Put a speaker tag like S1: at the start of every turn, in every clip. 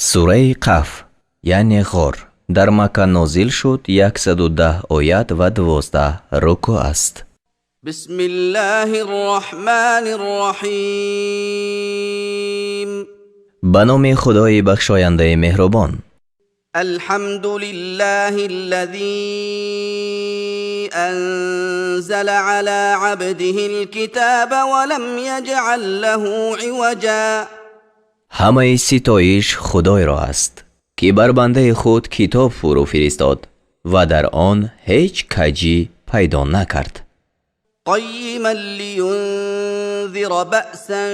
S1: Сураи Қаҳф, яъне ғор, дар Макка нозил шуд, 110 оят ва 12 рукӯъ аст.
S2: بسم الله الرحمن الرحيم.
S1: Ба номи Худои бахшояндаи меҳрубон.
S2: الحمد لله الذي أنزل على عبده الكتاب ولم يجعل له عوجا.
S1: Ҳамаи ситоиш Худойро аст, ки бар бандаи худ китоб фурӯ фиристод ва дар он ҳеҷ каҷӣ пайдо накард.
S2: قيما لينذر بأسا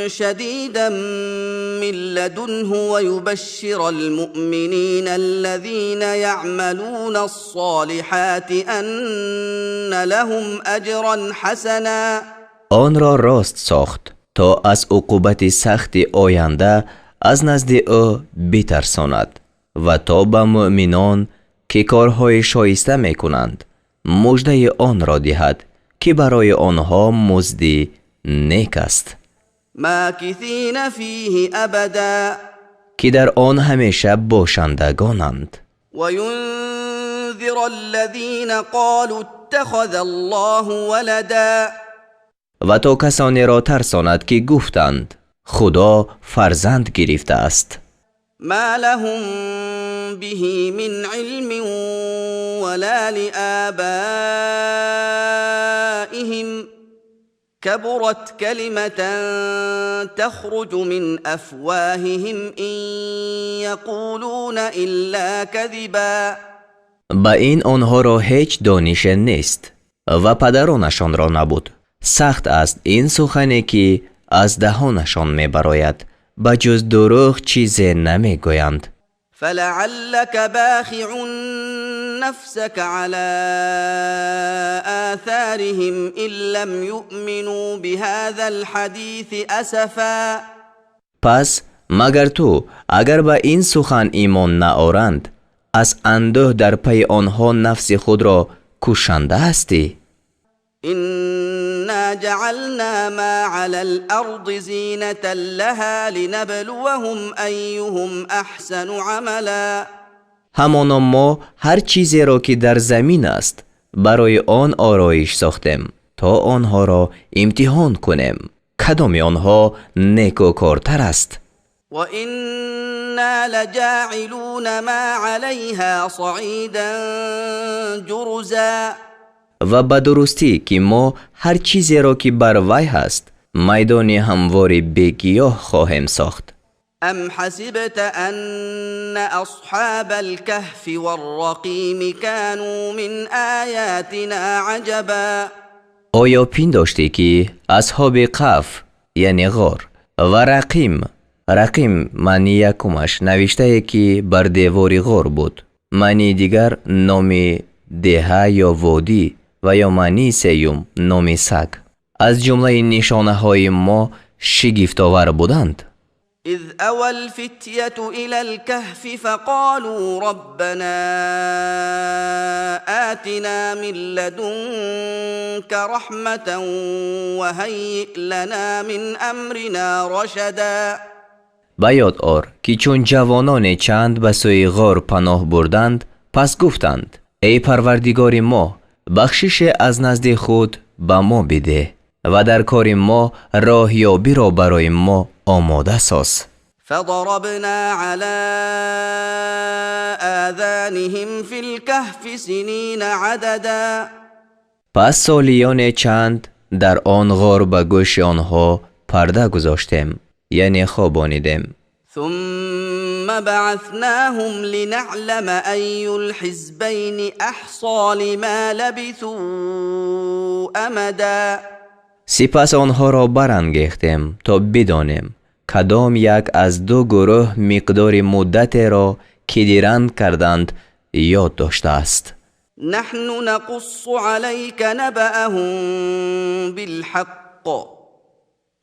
S2: شديدا من لدنه ويبشر المؤمنين الذين يعملون الصالحات أن لهم أجرا حسنا.
S1: Онро рост сохт, то аз уқубати сахти оянда аз назди ӯ битарсонад ва то ба муъминон, ки корҳои шоиста мекунанд, муждаи онро диҳад, ки барои онҳо музди нек аст.
S2: ماكثين فيه أبدا.
S1: Ки дар он ҳамеша бошандагонанд.
S2: وينذر الذين قالوا اتخذ الله ولدا.
S1: Ва то касонеро тарсонад, ки гуфтанд: «Худо фарзанд гирифтааст».
S2: ما لهم به من علم ولا لآبائهم، كبرت كلمة تخرج من أفواههم، إن يقولون إلا كذبا.
S1: Ба ин онҳоро ҳеҷ донише нест ва падаронашонро набуд. Сахт аст ин сухане, ки аз даҳонашон мебарояд, ба ҷуз дурӯғ чизе намегӯянд.
S2: فلعلك باخع نفسك على آثارهم إن لم يؤمنوا بهذا الحديث أسفا.
S1: Пас магар ту, агар ба ин сухан имон наоранд, аз андӯҳ дар пайи онҳо нафси худро кушанда ҳастӣ?
S2: إنا جعلنا ما على الأرض زينة لها لنبلوهم أيهم أحسن عملا.
S1: Ҳамоно мо ҳар чизеро, ки дар замин аст, барои он ороиш сохтем, то онҳоро имтиҳон кунем, кадоми онҳо некӯкортар аст.
S2: وإنا لجاعلون ما عليها صعيدا جرزا.
S1: Ва ба дурустӣ, ки мо ҳар чизеро, ки бар вай ҳаст, майдони ҳамвори бегиёҳ хоҳем сохт.
S2: أم حسبت أن أصحاب الكهف والرقيم كانوا من آياتنا عجبا؟
S1: Оё пиндоштӣ, ки асҳоби Қаҳф, яъне ғор, ва Рақим, рақим маънии якумаш навиштае, ки бар девори ғор буд, маънии дигар номи деҳа ё водӣ ва ё маънии сеюм номи саг, аз ҷумлаи нишонаҳои мо шигифтовар буданд?
S2: إذ أوى الفتية إلى الكهف فقالوا ربنا آتنا من لدنك رحمة وهيئ لنا من أمرنا رشدا.
S1: Ба ёд ор, ки чун ҷавононе чанд ба сӯи ғор паноҳ бурданд, пас гуфтанд: «Эй Парвардигори мо, бахшише аз назди худ ба мо бидеҳ ва дар кори мо роҳёбиро барои мо омода соз».
S2: فضربنا على آذانهم في الكهف سنين عددا.
S1: Пас солиёне чанд дар он ғор ба гӯши онҳо парда гузоштем, яъне хобонидем.
S2: ثم بعثناهم لنعلم أي الحزبين أحصى لما لبثوا أمدا.
S1: Сипас онҳоро барангехтем, то бидонем, кадом як аз ду гурӯҳ миқдори муддатеро, ки диранг карданд, ёд доштааст.
S2: نحن نقص عليك نبأهم بالحق،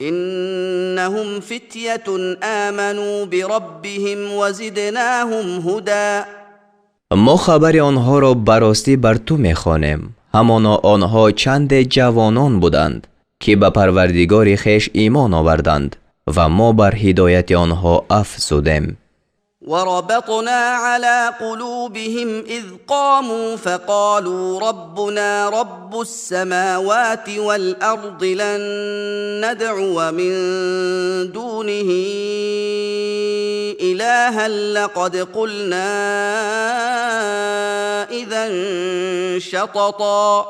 S2: إنهم فتية آمنوا بربهم وزدناهم هدى.
S1: Мо хабари онҳоро баростӣ бар ту мехонем. Ҳамоно онҳо чанде ҷавонон буданд, ки ба Парвардигори хеш имон оварданд, ва мо бар ҳидояти онҳо афзудем.
S2: وربطنا على قلوبهم إذ قاموا فقالوا ربنا رب السماوات والأرض لن ندعو من دونه إلها لقد قلنا إذا شططا.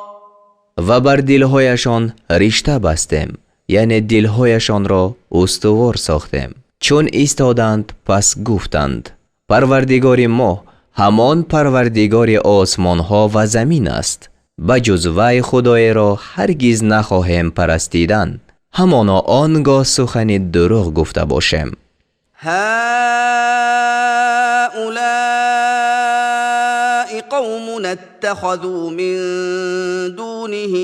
S1: Ва бар дилҳояшон ришта бастем, яъне дилҳояшонро устувор сохтем. Чун истоданд, пас гуфтанд: Парвардигори мо ҳамон Парвардигори осмонҳо ва замин аст. Ба ҷуз вай худоеро ҳаргиз нахоҳем парастидан. Ҳамоно он гоҳ сухани дурӯғ гуфта бошем.
S2: هؤلاء قومنا اتخذوا من دونه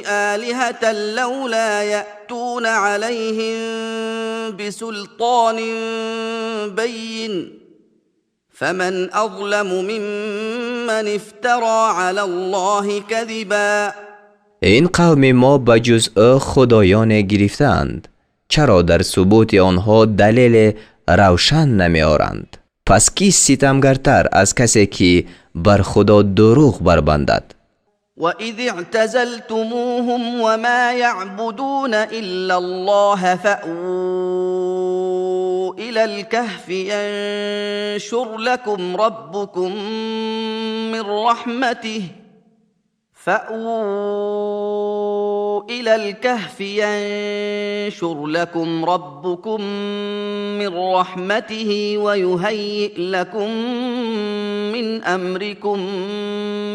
S2: آلهة لولا يأتون عليهم بسلطان بين فمن أظلم ممن افترى على الله كذبا.
S1: Ин қавми мо ба ҷуз ӯ худоёне гирифтаанд. Чаро дар субути онҳо далеле равшан намеоранд? Пас кист ситамгартар аз касе ки бар Худо дурӯғ барбандад?
S2: وإذ اعتزلتموهم وما يعبدون إلا الله فأووا إلى الكهف ينشر لكم ربكم من رحمته فأووا إلى الكهف ينشر لكم ربكم من رحمته ويهيئ لكم من أمركم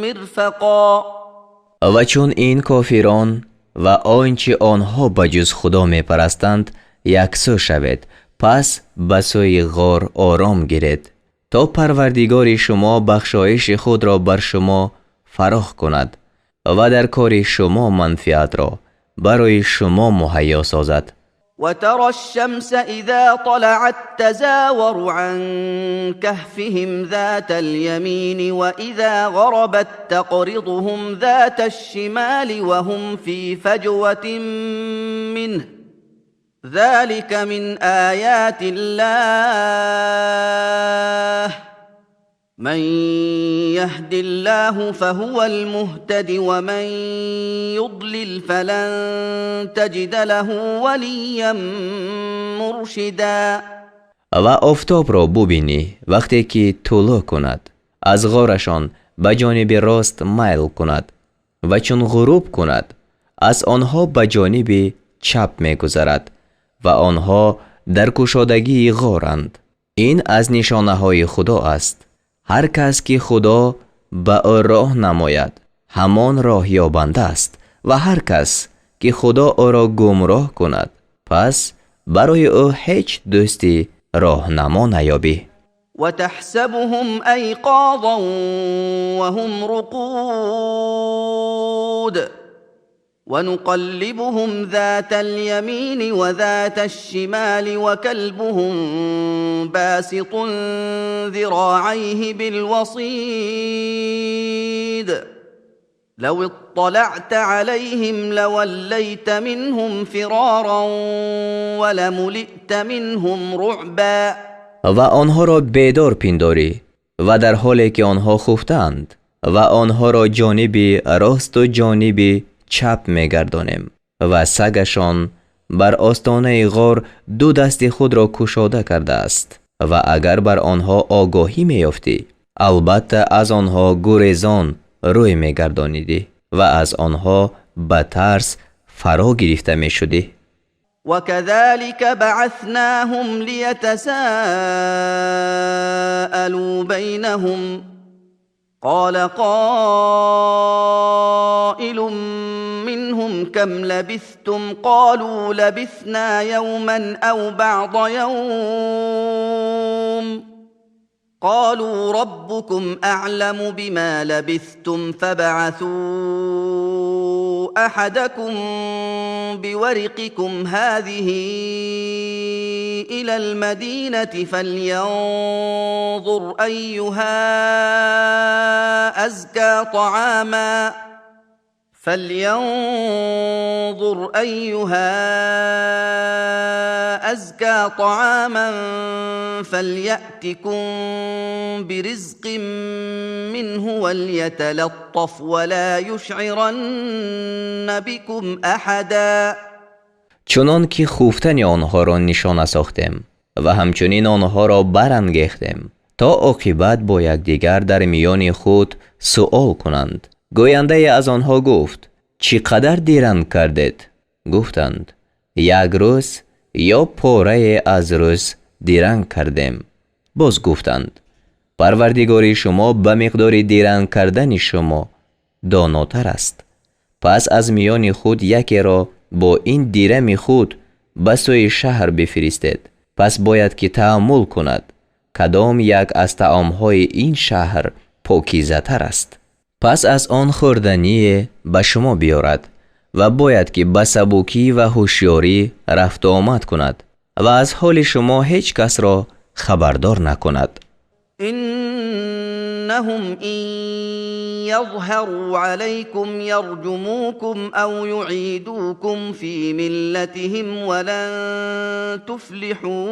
S2: مرفقا.
S1: Ва чун ин кофирон ва он чи онҳо ба ҷуз Худо мепарастанд яксӯ шавед, пас ба сӯи ғор ором гиред, то Парвардигори шумо бахшоиши худро бар шумо фарох кунад ва дар кори шумо манфиатро барои шумо муҳайё созад.
S2: وترى الشمس إذا طلعت تزاور عن كهفهم ذات اليمين وإذا غربت تقرضهم ذات الشمال وهم في فجوة منه ذلك من آيات الله من يهد الله فهو المهتد ومن يضلل فلن تجد له وليا مرشدا.
S1: Ва офтобро бубинӣ, вақте ки тулӯъ кунад, аз ғорашон ба ҷониби рост майл кунад ва чун ғуруб кунад, аз онҳо ба ҷониби чап мегузарад ва онҳо дар кушодагии ғоранд. Ин аз нишонаҳои Худо аст. Ҳар кас ки Худо ба ӯ роҳ намояд, ҳамон роҳёбанда аст ва ҳар кас ки Худо ӯро гумроҳ кунад, пас барои ӯ ҳеҷ дӯсти роҳнамо наёбӣ.
S2: وتحسبهم أيقاظا وهم رقود ونقلبهم ذات اليمين وذات الشمال وكلبهم باسط ذراعيه بالوصيد لو اطلعت عليهم لوليت منهم فرارا ولملئت منهم رعبا.
S1: Ва онҳоро бедор пиндорӣ ва дар ҳоле ки онҳо хуфтаанд, ва онҳоро ҷониби росту ҷониби чап мегардонем ва сагашон бар остонаи ғор ду дасти худро кушода кардааст. Ва агар бар онҳо огоҳӣ меёфтӣ, албатта аз онҳо гурезон рӯй мегардонидӣ ва аз онҳо ба тарс фаро гирифта мешудӣ.
S2: وكذلك بعثناهم ليتساءلوا بينهم قال قائل منهم كم لبثتم قالوا لبثنا يوما أو بعض يوم قالوا ربكم أعلم بما لبثتم فابعثوا أحدكم بورقكم هذه إلى المدينة فلينظر أيها أزكى طعاما فلينظر أيها أزكى طعاما فليأتكم برزق منه وليتلطف ولا يشعرن بكم أحدا.
S1: Чунон ки хуфтани онҳоро нишона сохтем ва ҳамчунин онҳоро барангехтем, то оқибат бо якдигар дар миёни худ суол кунанд. Гӯяндае аз онҳо гуфт: чӣ қадар диранг кардед? Гуфтанд: як рӯз ё порае аз рӯз диранг кардем. Боз гуфтанд: Парвардигори шумо ба миқдори диранг кардани шумо донотар аст. Пас аз миёни худ якеро бо ин дирами худ ба сӯи шаҳр бифиристед. Пас бояд ки тааммул кунад, кадом як аз таомҳои ин шаҳр покизатар аст. Пас аз он хӯрдание ба шумо биёрад ва бояд ки ба сабукӣ ва ҳушёрӣ рафту омад кунад ва аз ҳоли шумо ҳеҷ касро хабардор накунад.
S2: إنهم إن يظهروا عليكم يرجموكم أو يعيدوكم في ملتهم ولن تفلحوا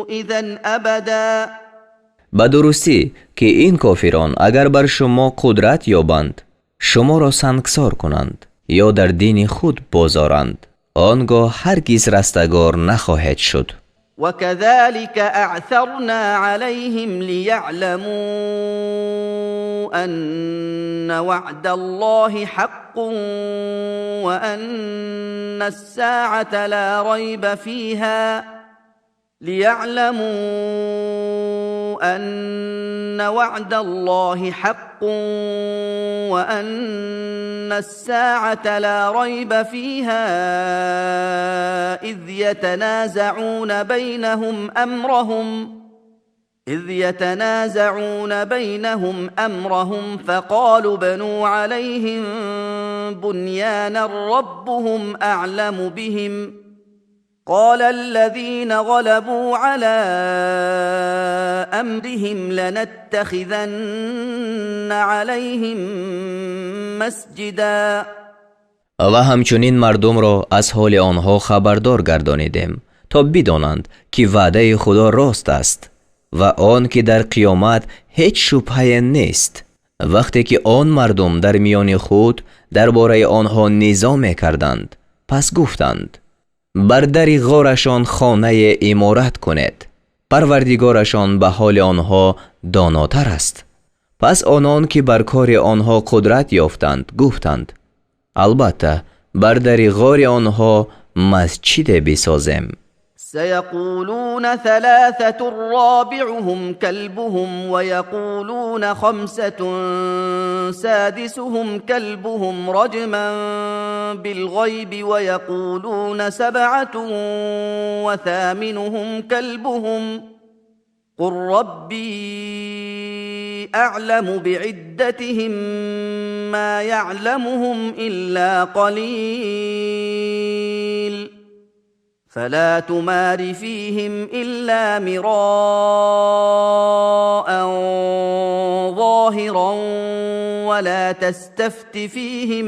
S2: إذا أبدا.
S1: Ба дурустӣ ки ин кофирон агар бар шумо қудрат ёбанд, шуморо сангсор кунанд ё дар дини худ бозоранд, он гоҳ ҳаргиз растагор нахоҳед шуд.
S2: وكذلك أعثرنا عليهم ليعلموا أن وعد الله حق وأن الساعة لا ريب فيها ليعلموا أن وعد الله حق وأن الساعة لا ريب فيها إذ يتنازعون بينهم أمرهم فقالوا ابنوا عليهم بنيانا ربهم أعلم بهم قال الذين غلبوا على أمرهم لنتخذن عليهم مسجدا.
S1: Ва ҳамчунин мардумро аз ҳоли онҳо хабардор гардонидем, то бидонанд, ки ваъдаи Худо рост аст ва он ки дар қиёмат ҳеҷ шубҳае нест. Вақте ки он мардум дар миёни худ дар бораи онҳо низоъ мекарданд, пас гуфтанд: бар дари ғорашон хонае иморат кунед, Парвардигорашон ба ҳоли онҳо донотар аст. Пас онон ки бар кори онҳо қудрат ёфтанд, гуфтанд: албатта бар дари ғори онҳо масҷиде бисозем.
S2: سيقولون ثلاثة رابعهم كلبهم ويقولون خمسة سادسهم كلبهم رجما بالغيب ويقولون سبعة وثامنهم كلبهم قل ربي أعلم بعدتهم ما يعلمهم إلا قليل فلا تمار فيهم إلا مراء ظاهرا ولا تستفت فيهم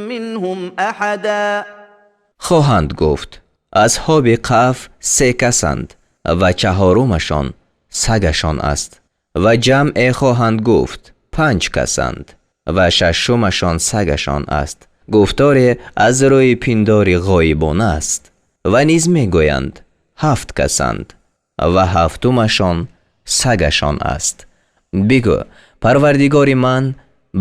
S2: منهم أحدا.
S1: Хоҳанд гуфт: асҳоби Каҳф се касанд ва чаҳорумашон сагашон аст. Ва ҷамъе хоҳанд гуфт: панҷ касанд ва шашумашон сагашон аст. Гуфторе аз рӯи пиндори ғоибона аст. Ва низ мегӯянд: ҳафт касанд ва ҳафтумашон сагашон аст. Бигӯ: Парвардигори ман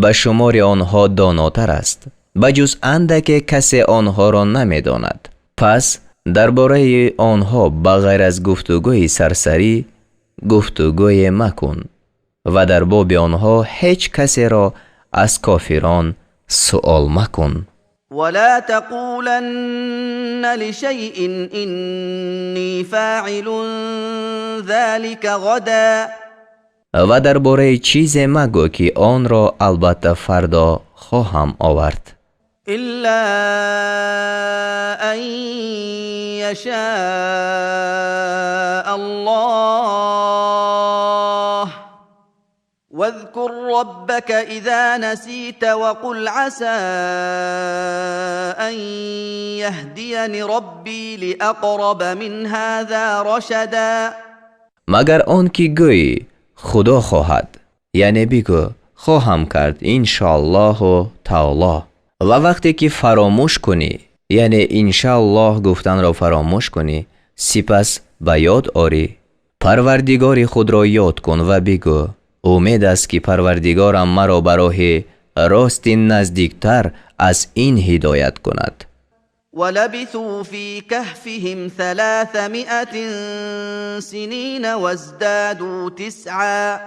S1: ба шумори онҳо донотар аст, ба ҷуз андаке касе онҳоро намедонад. Пас дар бораи онҳо ба ғайр аз гуфтугӯи сарсарӣ гуфтугӯе макун ва дар боби онҳо ҳеҷ касеро аз кофирон суол макун.
S2: ولا تقولن لشيء إني فاعل ذلك غدا.
S1: Ва дар бораи чизе магӯ, ки онро албатта фардо хоҳам овард.
S2: إلا أن يشاء الله. واذكر واذكر ربك إذا نسيت وقل عسى أن يهديني ربي لأقرب من هذا رشدا.
S1: Магар он ки гӯӣ Худо хоҳад, яъне бигӯ хоҳам кард иншоаллоҳу таоло. Ва вақте ки фаромӯш кунӣ, яъне иншааллоҳ гуфтанро фаромӯш кунӣ, сипас ба ёд орӣ, Парвардигори худро ёд кун ва бигӯ умед аст ки Парвардигорам маро ба роҳи рости наздиктар аз ин ҳидоят кунад.
S2: ولبثوا في كهفهم 300 سنين وازدادوا تسعا.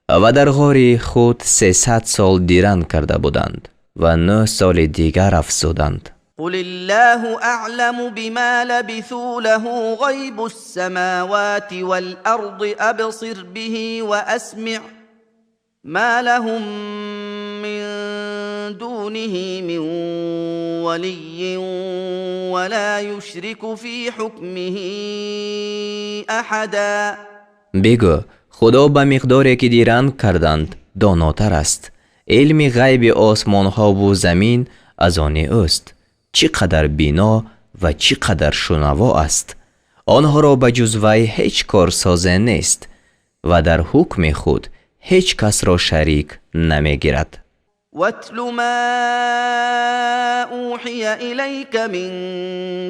S1: Ва дар ғори худ 300 сол диранг карда буданд ва 9 соли дигар афзуданд.
S2: قل الله أعلم بما لبثوا له غيب السماوات والأرض أبصر به وأسمع ما لهم من دونه من ولي ولا يشرك في حكمه أحدا.
S1: Бигӯ Худо ба миқдоре ки диранг карданд донотар аст. Илми ғайби осмонҳову замин аз они ӯст. Чӣ қадар бино ва чӣ қадар шунаво аст. Онҳоро ба ҷуз вай ҳеҷ корсозе нест ва дар ҳукми худ ҳеҷ касро шарик намегирад.
S2: واتل ما أوحي إليك من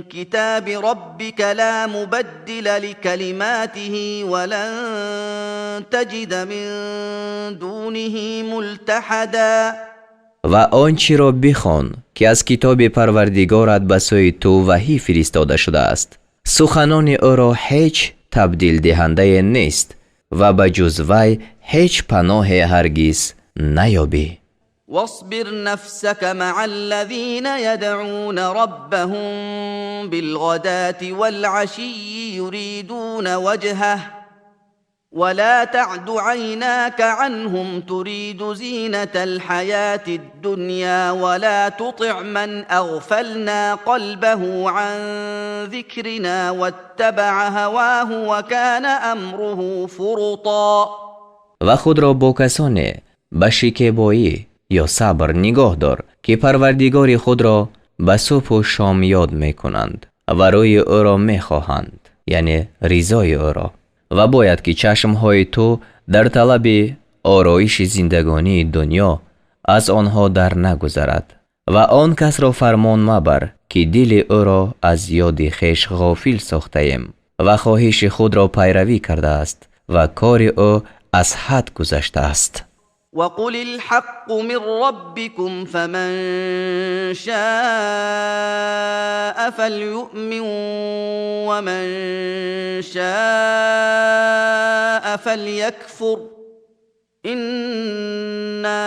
S2: كتاب ربك لا مبدل لكلماته ولن تجد من دونه ملتحدا.
S1: Ва он чиро бихон, ки аз китоби Парвардигорат ба сӯи ту ваҳӣ фиристода шудааст. Суханони ӯро ҳеҷ табдилдиҳандае нест ва ба ҷуз вай ҳеҷ паноҳе ҳаргиз наёбӣ.
S2: واصبر نفسك مع الذين يدعون ربهم بالغداة والعشي يريدون وجهه ولا تعد عيناك عنهم تريد زينة الحياة الدنيا ولا تطع من أغفلنا قلبه عن ذكرنا واتبع هواه وكان أمره فرطا.
S1: Ва худро бо касоне ба шикебоӣ ё сабр нигоҳ дор, ки Парвардигори худро ба субҳу шом ёд мекунанд ва рӯи ӯро мехоҳанд, яъне ризои ӯро. Ва бояд ки чашмҳои ту дар талаби ороиши зиндагонии дунё аз онҳо дар нагузарад ва он касро фармон мабар, ки дили ӯро аз ёди хеш ғофил сохтаем ва хоҳиши худро пайравӣ кардааст ва кори ӯ аз ҳад гузаштааст.
S2: وقل الحق من ربكم فمن شاء فليؤمن ومن شاء فليكفر إنا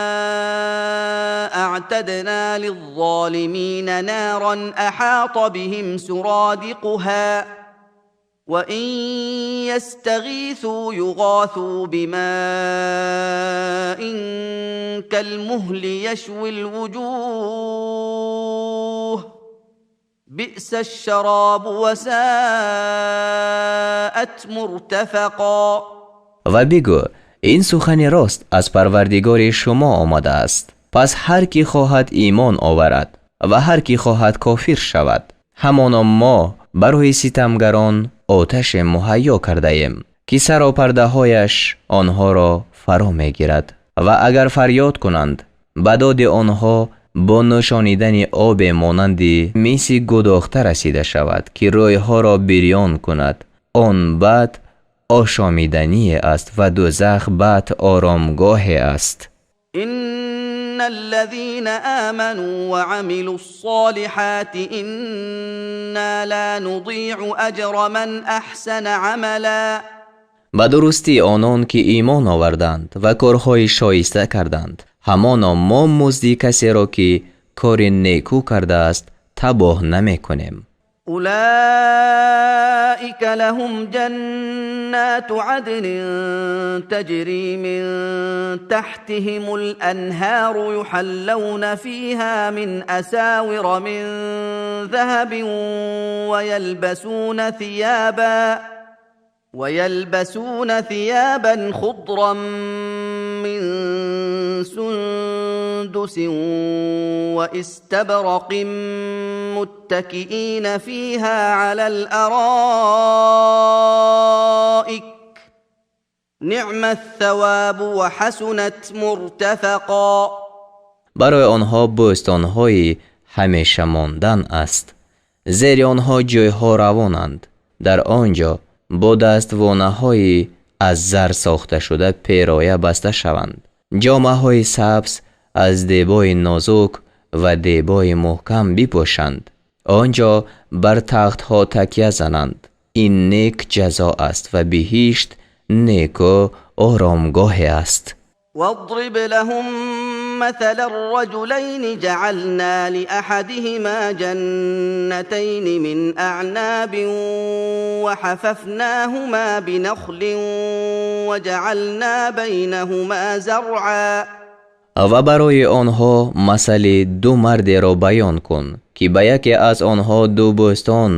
S2: أعتدنا للظالمين نارا أحاط بهم سرادقها وإن يستغيثوا يغاثوا بماء كالمهل يشوي الوجوه بئس الشراب وساءت مرتفقا.
S1: Ва бигӯ ин сухани рост аз Парвардигори шумо омадааст, пас ҳар ки хоҳад имон оварад ва ҳар ки хоҳад кофир шавад. Ҳамоно мо барои ситамгарон оташе муҳайё кардаем, ки саропардаҳояш онҳоро фаро мегирад. Ва агар фарёд кунанд, ба доди онҳо бо нӯшонидани обе монанди миси гудохта расида шавад, ки рӯйҳоро бирён кунад. Он бад ошомидание аст ва дӯзах бад оромгоҳе аст.
S2: إن الذين آمنوا وعملوا الصالحات إنا لا نضيع أجر من أحسن عملا.
S1: Ба дурустӣ онон ки имон оварданд ва корҳои шоиста карданд, ҳамоно мо музди касеро ки кори некӯ кардааст табоҳ намекунем.
S2: أولئك لهم جنات عدن تجري من تحتهم الأنهار يحلون فيها من أساور من ذهب ويلبسون ثيابا خضرا من سندس واستبرق متكئين فيها على الارائك نعم الثواب وحسنت مرتفقا.
S1: Барои онҳо бӯстонҳои ҳамеша мондан аст, зери онҳо ҷойҳо равонанд. Дар он ҷо бо даствонаҳои аз зар сохташуда пероя баста шаванд, ҷомаҳои сабз аз дебои нозук ва дебои муҳкам бипӯшанд, он ҷо бар тахтҳо такя зананд. Ин нек ҷазо аст ва биҳишт неку оромгоҳе аст.
S2: واضرب لهم مثلا الرجلين جعلنا لاحدهما جنتين من اعناب وحففناهما بنخل وجعلنا بينهما زرعا.
S1: Ва барои онҳо масали ду мардеро баён кун, ки ба яке аз онҳо ду бӯстон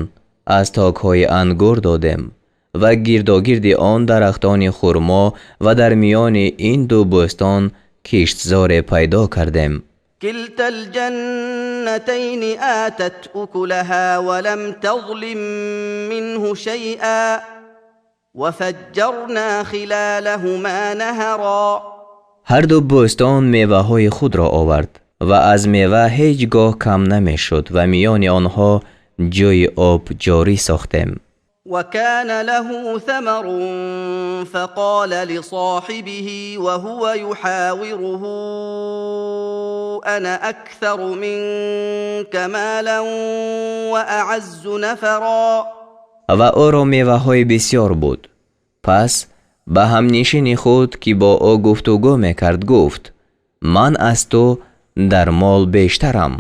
S1: аз токҳои ангур додем ва гирдогирди он дарахтони хурмо ва дар миёни ин ду бӯстон киштзоре пайдо кардем.
S2: كلتا الجنتين آتت أكلها ولم تظلم منه شيئا وفجرنا خلالهما نهرا.
S1: Ҳар ду бӯстон меваҳои худро овард ва аз мева ҳеҷ гоҳ кам намешуд ва миёни онҳо ҷӯи об ҷорӣ сохтем.
S2: وكان له ثمر فقال لصاحبه وهو يحاوره انا اكثر منك مالا واعز نفرا.
S1: Ва ӯро меваҳои бисёр буд. Пас ба ҳамнишини худ, ки бо ӯ гуфтугӯ мекард, гуфт: «Ман аз ту дар мол бештарам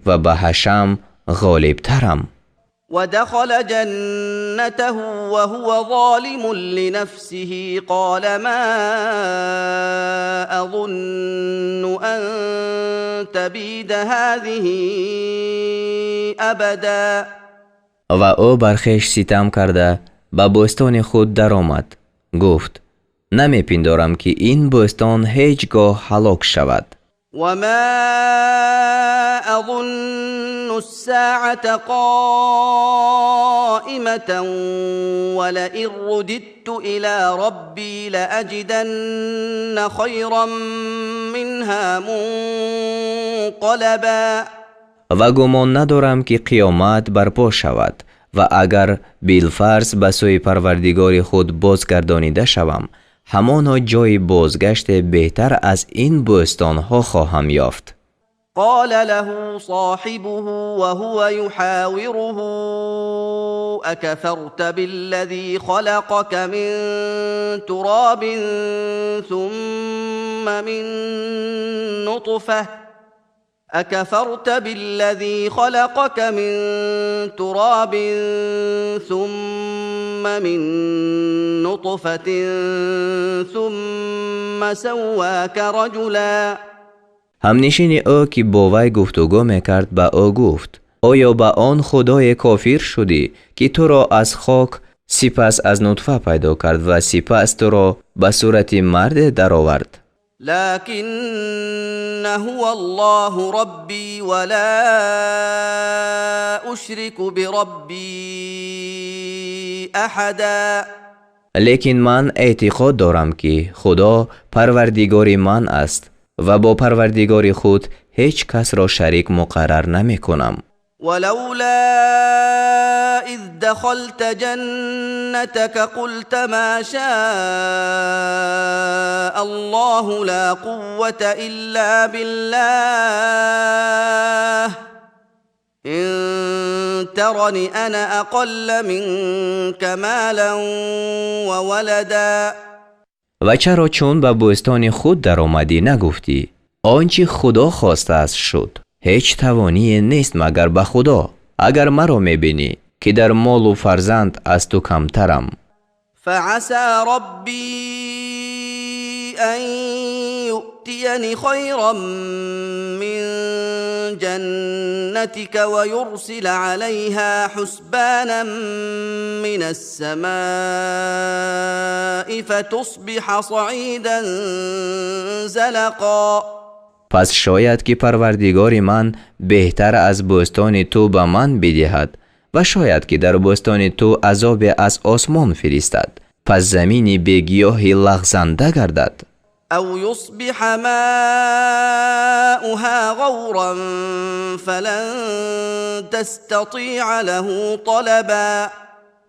S1: ва ба ҳашам ғолибтарам».
S2: ودخل جنته وهو ظالم لنفسه قال ما اظن ان تبيد هذه ابدا.
S1: Ва ӯ бар хеш ситам карда ба бӯстони худ даромад. Гуфт: «Намепиндорам, ки ин бӯстон ҳеҷ гоҳ ҳалок шавад».
S2: وما اظن الساعه قائمه ولئن رددت الى ربي لاجدن خيرا منها منقلبا.
S1: Ва гумон надорам, ки қиёмат барпо шавад, ва агар билфарз ба сӯи Парвардигори худ бозгардонида шавам, ҳамоно ҷойи бозгаште беҳтар аз ин бӯстонҳо хоҳам ёфт.
S2: قال له صاحبه وهو يحاوره اكفرت بالذي خلقك من تراب ثم من نطفه اكفرت بالذي خلقك من تراب ثم من نطفه ثم سواك رجلا؟
S1: Ҳамнишини ӯ, ки бо вай гуфтугӯ мекард, ба ӯ гуфт: «Оё ба он худое кофир шудӣ, ки туро аз хок, сипас аз нутфа пайдо кард ва сипас туро ба сурати марде даровард?»
S2: لكن هو الله ربي ولا اشرك بربي احدا.
S1: Лекин ман эътиқод дорам, ки Худо Парвардигори ман аст ва бо Парвардигори худ ҳеҷ касро шарик муқаррар намекунам.
S2: ولولا اذ دخلت جنتك قلت ما شاء الله لا قوه الا بالله ان ترن انا اقل منك مالا وولدا.
S1: Ва чаро, чун ба бӯстони худ даромадӣ, нагуфтӣ: «Он чӣ Худо хостааст, шуд. Ҳеҷ тавоние нест, магар ба Худо. Агар маро мебинӣ, ки дар молу фарзанд аз ту камтарам»?
S2: فعسى ربي أن يؤتيني خيرا من جنتك ويرسل عليها حسبانا من السماء فتصبح صعيدا زلقا.
S1: Пас шояд ки Парвардигори ман беҳтар аз бӯстони ту ба ман бидиҳад ва шояд ки дар бӯстони ту азобе аз осмон фиристад, пас замини бегиёҳи лағзанда гардад.
S2: أو يصبح ماؤها غورا فلن تستطيع له طلبا.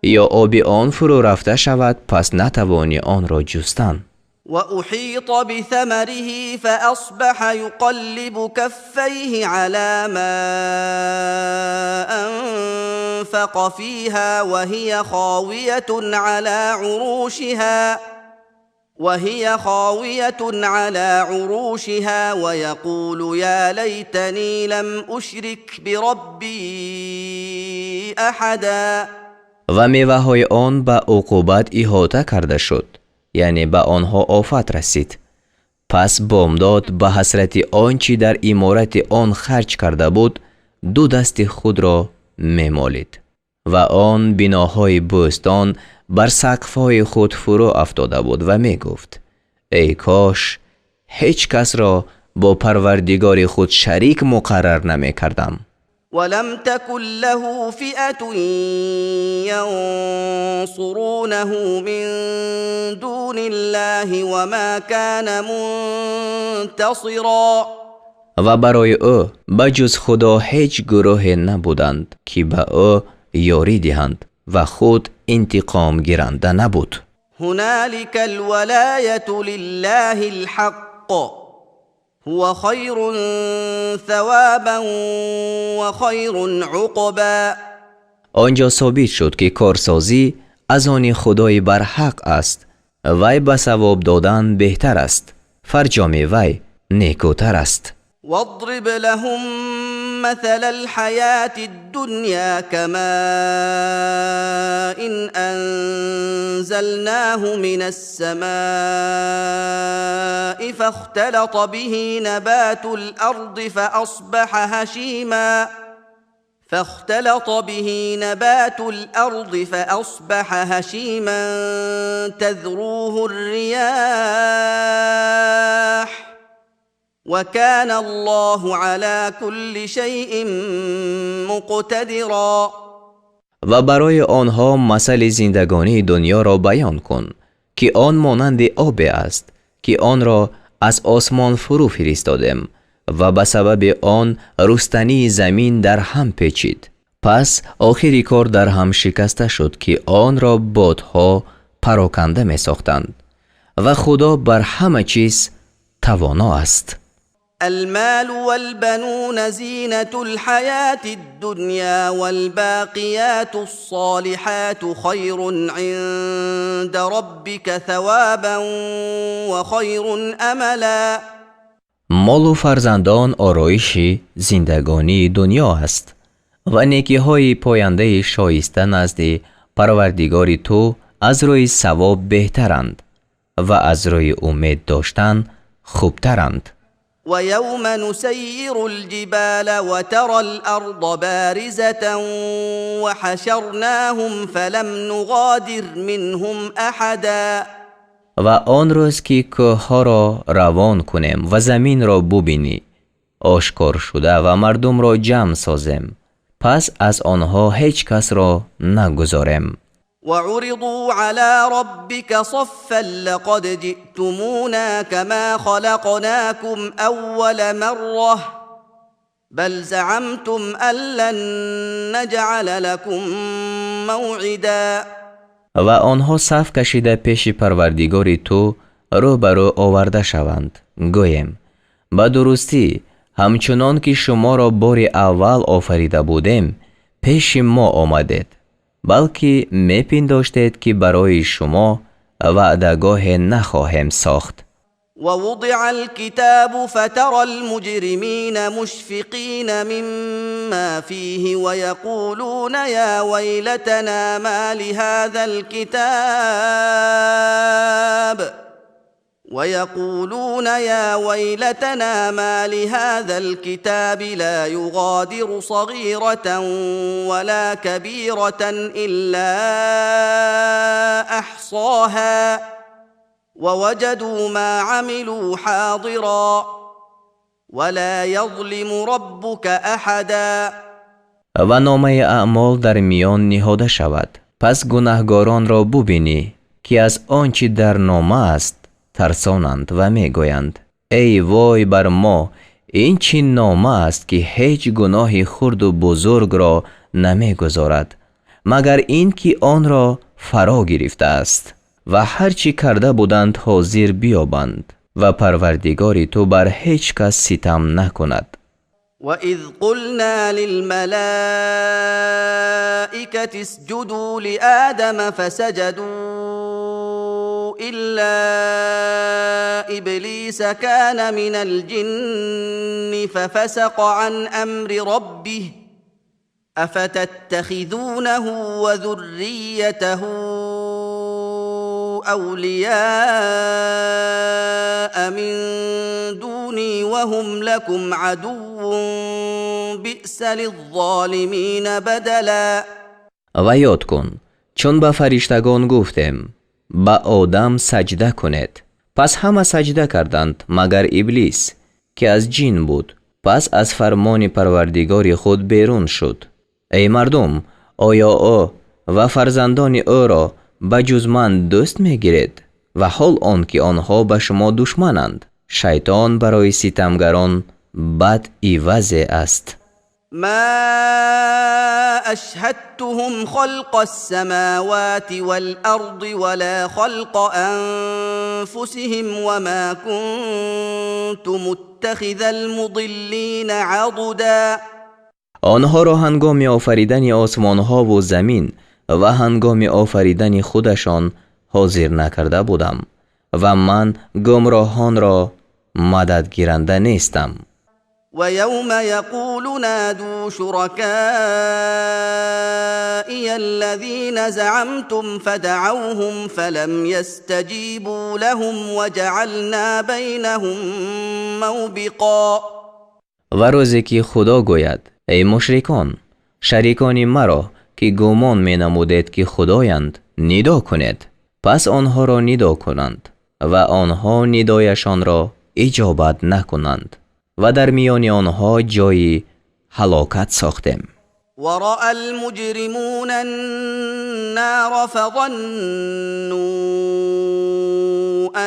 S1: Ё оби он фурӯ рафта шавад, пас натавонӣ онро ҷустан.
S2: وأحيط بثمره فأصبح يقلب كفيه على ما أنفق فيها وهي خاوية على عروشها ويقول يا ليتني لم أشرك بربي أحدا.
S1: Ва меваҳои он ба уқубат иҳота карда шуд, яъне ба онҳо офат расид. Пас бомдод ба ҳасрати он чӣ дар иморати он харҷ карда буд, ду дасти худро мемолид ва он биноҳои бӯстон бар сақфҳои худ фурӯ афтода буд ва мегуфт: эй кош ҳеҷ касро бо Парвардигори худ шарик муқаррар намекардам.
S2: ولم تكن له فئة ينصرونه من دون الله وما كان منتصرا.
S1: Ва барои ӯ ба ҷуз Худо ҳеҷ гурӯҳе набуданд, ки ба ӯ ёрӣ диҳанд, ва худ интиқомгиранда набуд.
S2: هنالك الولاية لله الحق هو خير ثوابا وخير عقبا.
S1: Он ҷо собит шуд, ки корсозӣ аз они Худои барҳақ аст. Вай ба савоб додан беҳтар аст, фарҷоми вай некӯтар аст.
S2: واضرب لهم مثل الحياة الدنيا كماء إن أنزلناه من السماء فاختلط به نبات الأرض فأصبح هشيما تذروه الرياح وكان الله على كل شيء مقتدرا.
S1: Ва барои онҳо масали зиндагонии дунёро баён кун, ки он монанди обе аст, ки онро аз осмон фурӯ фиристодем ва ба сабаби он рустании замин дар ҳам печид. Пас охири кор дар ҳам шикаста шуд, ки онро бодҳо пароканда месохтанд. Ва Худо бар ҳама чиз тавоно аст.
S2: المال والبنون زينة الحياة الدنيا والباقيات الصالحات خير عند ربك ثوابا وخير أملا.
S1: Молу фарзандон ороиши зиндагонии дунё аст ва некиҳои пояндаи шоиста назди Парвардигори ту аз рӯи савоб беҳтаранд ва аз рӯи умед доштан хубтаранд.
S2: ويوم نسير الجبال وترى الأرض بارزة وحشرناهم فلم نغادر منهم أحدا.
S1: Ва он рӯз ки кӯҳҳоро равон кунем ва заминро бубинӣ ошкор шуда ва мардумро ҷамъ созем, пас аз онҳо ҳеҷ касро нагузорем.
S2: وعرضوا على ربك صفا لقد جئتمونا كما خلقناكم أول مرة بل زعمتم أن لن نجعل لكم موعدا.
S1: Ва онҳо саф кашида пеши Парвардигори ту рӯ ба рӯ оварда шаванд. Гӯем: ба дурустӣ ҳамчунон ки шуморо бори аввал офарида будем, пеши мо омадед, балки мепиндоштед, ки барои шумо ваъдагоҳе нахоҳем сохт.
S2: ووضع الكتاب فترى المجرمين مشفقين مما فيه ويقولون يا ويلتنا ما لهذا الكتاب ويقولون يا ويلتنا مال هذا الكتاب لا يغادر صغيرة ولا كبيرة إلا أحصاها ووجدوا ما عملوا حاضرا ولا يظلم ربك أحدا.
S1: Ва номаи аъмол дар миён ниҳода шавад, пас гунаҳгоронро бубинӣ, ки аз он чӣ дар нома аст тарсонанд ва мегӯянд: эй вой бар мо, ин чӣ нома аст, ки ҳеҷ гуноҳи хурду бузургро намегузорад, магар ин ки онро фаро гирифтааст. Ва ҳар чӣ карда буданд ҳозир биёбанд, ва Парвардигори ту бар ҳеҷ кас ситам накунад.
S2: وإذ قلنا للملائكة اسجدوا لآدم فسجدوا إلا إبليس كان من الجن ففسق عن أمر ربه أفتتخذونه وذريته أولياء من دوني وهم لكم عدو بئس للظالمين بدلا.
S1: Ва ёд кун, чун ба фариштагон гуфтем: ба Одам саҷда кунед. Пас ҳама саҷда карданд, магар Иблис, ки аз ҷин буд, пас аз фармони Парвардигори худ берун шуд. Эй мардум, оё ӯ ва фарзандони ӯро ба ҷуз ман дӯст мегиред, ва ҳол он ки онҳо ба шумо душмананд? Шайтон барои ситамгарон бад ивазе аст.
S2: ما أشهدتهم خلق السماوات والأرض ولا خلق أنفسهم وما كنت متخذ المضلين عضدا.
S1: Онҳоро ҳангоми офаридани осмонҳову замин ва ҳангоми офаридани худашон ҳозир накарда будам, ва ман гумроҳонро мададгиранда нестам.
S2: ويوم يقول نادوا شركائي الذين زعمتم فدعوهم فلم يستجيبوا لهم وجعلنا بينهم موبقا.
S1: Ва рӯзе ки Худо гӯяд: эй мушрикон, шарикони маро, ки гумон менамудед, ки худоянд, нидо кунед. Пас онҳоро нидо кунанд ва онҳо нидояшонро иҷобат накунанд, ва дар миёни онҳо ҷойи ҳалокат сохтем.
S2: ورأى المجرمون النار فظنوا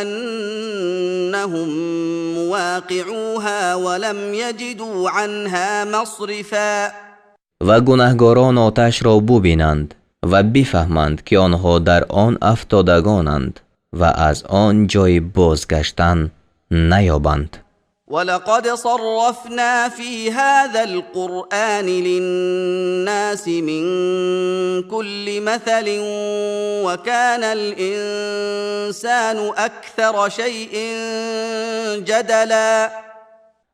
S2: أنهم مواقعوها ولم يجدوا عنها مصرفا.
S1: Ва гунаҳгорон оташро бубинанд ва бифаҳманд, ки онҳо дар он афтодагонанд ва аз он ҷойи бозгаштан наёбанд.
S2: ولقد صرفنا في هذا القرآن للناس من كل مثل وكان الإنسان أكثر شيء جدلا.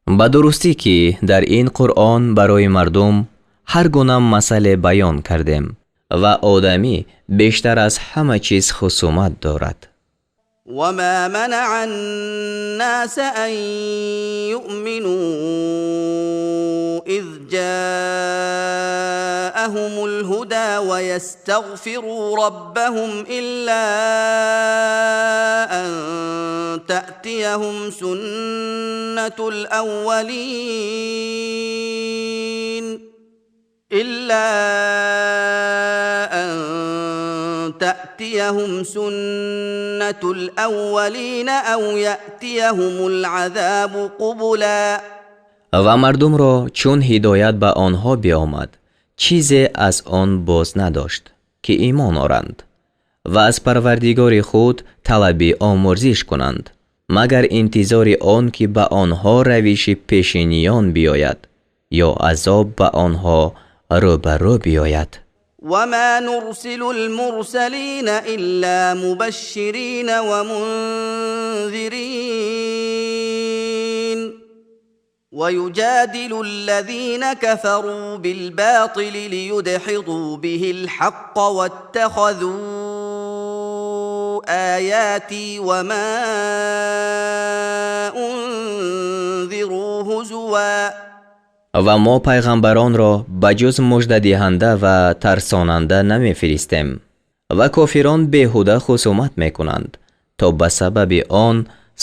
S1: Ба дурустӣ, ки дар ин Қуръон барои мардум ҳар гуна масъале баён кардем, ва одамӣ бештар аз ҳама чиз хусумат дорад.
S2: وما منع الناس أن يؤمنوا إذ جاءهم الهدى ويستغفروا ربهم إلا أن تأتيهم سنة الأولين إلا أن تأتيهم سنة الأولين أو يأتيهم العذاب قبلا.
S1: Ва мардумро чун ҳидоят ба онҳо биомад, чизе аз он боз надошт, ки имон оранд ва аз Парвардигори худ талаби омӯрзиш кунанд, магар интизори он ки ба онҳо равиши пешиниён биёяд ё азоб ба онҳо рӯ ба рӯ биёяд.
S2: وما نرسل المرسلين إلا مبشرين ومنذرين ويجادل الذين كفروا بالباطل ليدحضوا به الحق واتخذوا آياتي وما أنذروا هزوا.
S1: Ва мо пайғамбаронро ба ҷуз муждадиҳанда ва тарсонанда намефиристем, ва кофирон беҳуда хусумат мекунанд, то ба сабаби он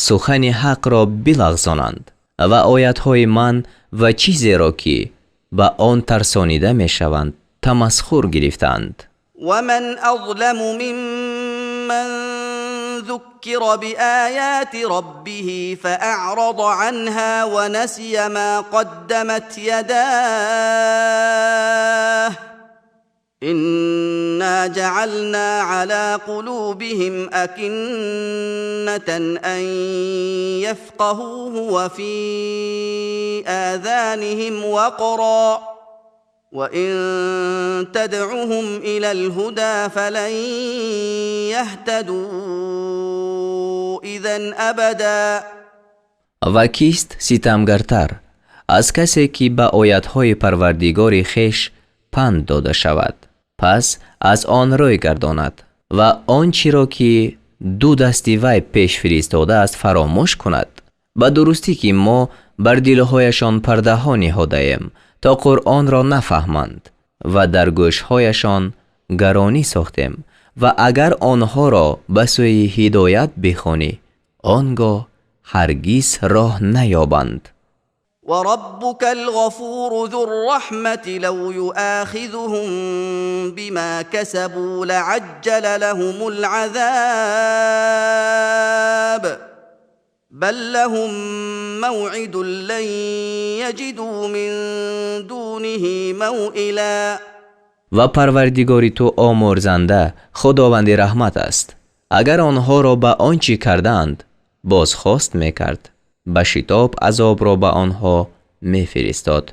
S1: сухани ҳақро билағзонанд ва оятҳои ман ва чизеро, ки ба он тарсонида мешаванд, тамасхур гирифтаанд.
S2: ومن أظلم ممن ذكر بآيات ربه فأعرض عنها ونسي ما قدمت يداه إنا جعلنا على قلوبهم أكنة أن يفقهوه وفي آذانهم وقرا وإن تدعهم إلى الهدى فلن يهتدوا إذا أبدا.
S1: Ва кист ситамгартар аз касе, ки ба оятҳои Парвардигори хеш панд дода шавад, пас аз он рӯй гардонад ва он чиро, ки ду дасти вай пеш фиристодааст, фаромӯш кунад? Ба дурустӣ, ки мо бар дилҳояшон пардаҳо ниҳодаем, то Қуръонро нафаҳманд, ва дар гӯшҳояшон гаронӣ сохтем, ва агар онҳоро ба сӯи ҳидоят бихонӣ, он гоҳ ҳаргиз роҳ наёбанд.
S2: وربك الغفور ذو الرحمة لو يؤاخذهم بما كسبوا لعجل لهم العذاب بل لهم موعد لن يجدوا من دونه موئلا.
S1: Ва Парвардигори ту омӯрзанда, Худованди раҳмат аст. Агар онҳоро ба он чӣ кардаанд бозхост мекард, ба шитоб азобро ба онҳо мефиристод,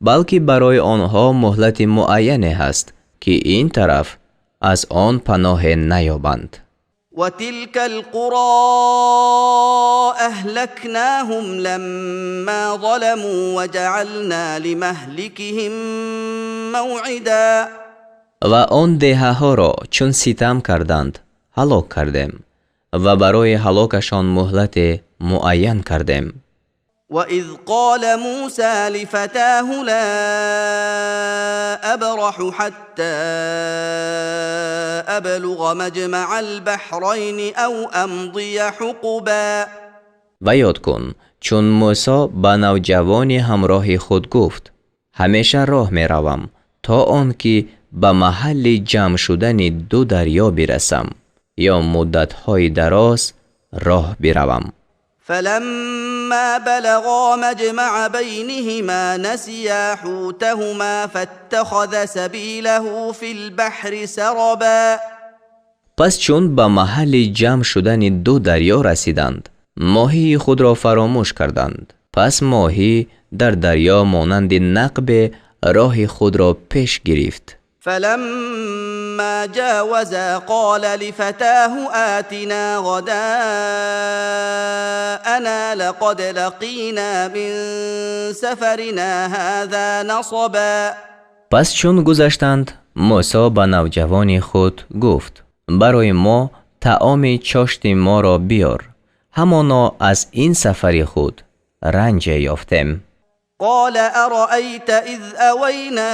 S1: балки барои онҳо муҳлати муайяне ҳаст, ки ин тараф аз он паноҳе наёбанд.
S2: وتلك القرى أهلكناهم لما ظلموا وجعلنا لمهلكهم موعدا.
S1: Ва он деҳаҳоро, чун ситам карданд, ҳалок кардем ва барои ҳалокашон муҳлате муайян кардем.
S2: وإذ قال موسى لفتاه لا أبرح حتى أبلغ مجمع البحرين أو أمضي حقبا.
S1: Ва ёд кун, чун Мӯсо ба навҷавони ҳамроҳи худ гуфт: ҳамеша роҳ меравам, то он ки ба маҳалли ҷамъ шудани ду дарё бирасам ё муддатҳои дароз роҳ биравам.
S2: فلما بلغا مجمع بينهما نسيا حوتهما فاتخذ سبيله في البحر سربا.
S1: Пас чун ба маҳалли ҷамъ шудани ду дарё расиданд, моҳии худро фаромӯш карданд. Пас моҳӣ дар дарё монанди нақбе роҳи худро пеш гирифт.
S2: فلما جاوزا قال لفتاه آتنا غداءنا لقد لقينا من سفرنا هذا نصبا.
S1: Пас чун гузаштанд, Мӯсо ба навҷавони худ гуфт: барои мо таоми чошти моро биёр, ҳамоно аз ин сафари худ ранҷе ёфтем.
S2: قال أرأيت إذ أوينا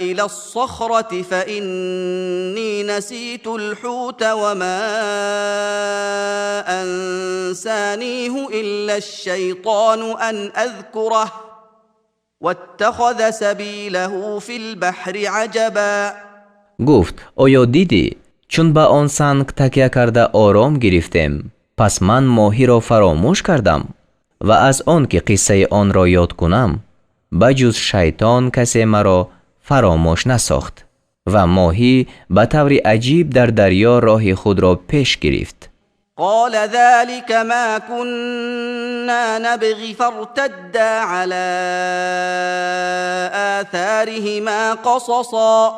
S2: إلى الصخرة فإني نسيت الحوت وما أنسانيه إلا الشيطان أن أذكره واتخذ سبيله في البحر عجبا.
S1: Гуфт: оё дидӣ, чун ба он санг такя карда ором гирифтем, пас ман моҳиро фаромӯш кардам, ва аз он ки қиссаи онро ёд кунам, ба ҷуз шайтон касе маро фаромӯш насохт, ва моҳӣ ба таври аҷиб дар дарё роҳи худро пеш гирифт.
S2: قال ذلك ما كنا نبغ فارتدا على آثارهما قصصا.